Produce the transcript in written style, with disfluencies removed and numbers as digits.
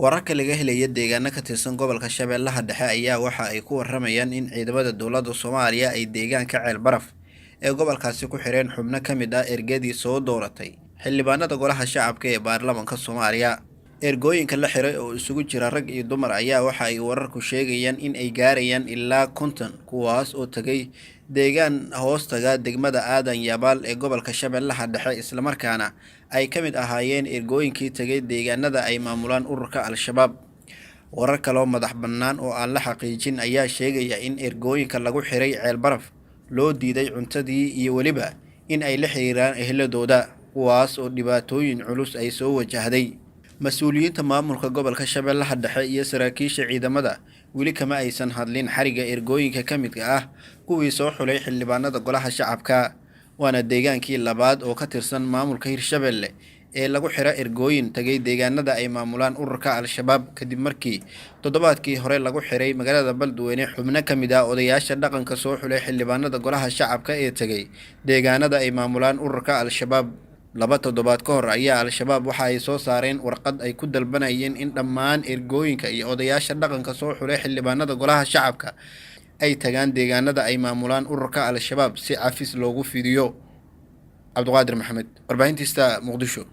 Wararka laga helaya deegaano ka tirsan gobolka Shabeellaha Dhexe ayaa waxa ay ku waramayaan in ciidamada dowladda Soomaaliya ay deegaanka Ceel Baraf ee gobolkaasi ku xireen xubno ka mid ah ergadii soo dooratay xildhibaanada golaha shacabka ee baarlamaanka Soomaaliya. Ergooyinka la xiray oo isugu jira rag iyo dumar ayaa waxa ay wararku sheegayaan in ay gaarayaan ilaa 50, kuwaas oo tagay deegaan hoostaga degmada Aadan Yabaal ee gobolka Shabeellaha Dhexe, islamarkaana ay ka mid ahaayeen ergooyinkii tagay deegaanada ay maamulaan ururka Al-Shabaab. Warar kaloo madax bannaan oo aan la xaqiijin ayaa sheegaya in ergooyinka lagu xiray Ceel Baraf loo diiday cuntadii iyo weliba in ay la xiriiraan eheladooda, kuwaas oo dhibaatooyin culus ay soo wajahday. Mas-uuliyiinta maamulka gobolka Shabeellaha Dhexe iyo saraakiisha ciidamada weli kama aysan hadlin xariga ergooyinka ka midka ah kuwii soo xulay xildhibaanada golaha shacabka, waana deegaankii labaad oo ka tirsan maamulka Hirshabelle ee lagu xiro ergooyin tagay deegaanada ay maamulaan ururka Al-Shabaab, kadib markii toddobaadkii hore lagu xiray magaalada Beledweyne xubno ka mid ah odayaasha dhaqanka soo xulay xildhibaanada golaha shacabka ee tagay deegaanada ay maamulaan ururka Al-Shabaab. 2 toddobaad ka hor ayaa Al-Shabaab waxa ay soo saareen warqad ay ku dalbanayeen in dhammaan ergooyinka iyo odayaasha dhaqanka soo xulay xildhibaanada golaha shacabka ay tagaan deegaanada ay maamulaan ururka Al-Shabaab si cafis loogu fidiyo. Cabdiqaadir Maxamed, warbaahintiista, Muqdisho.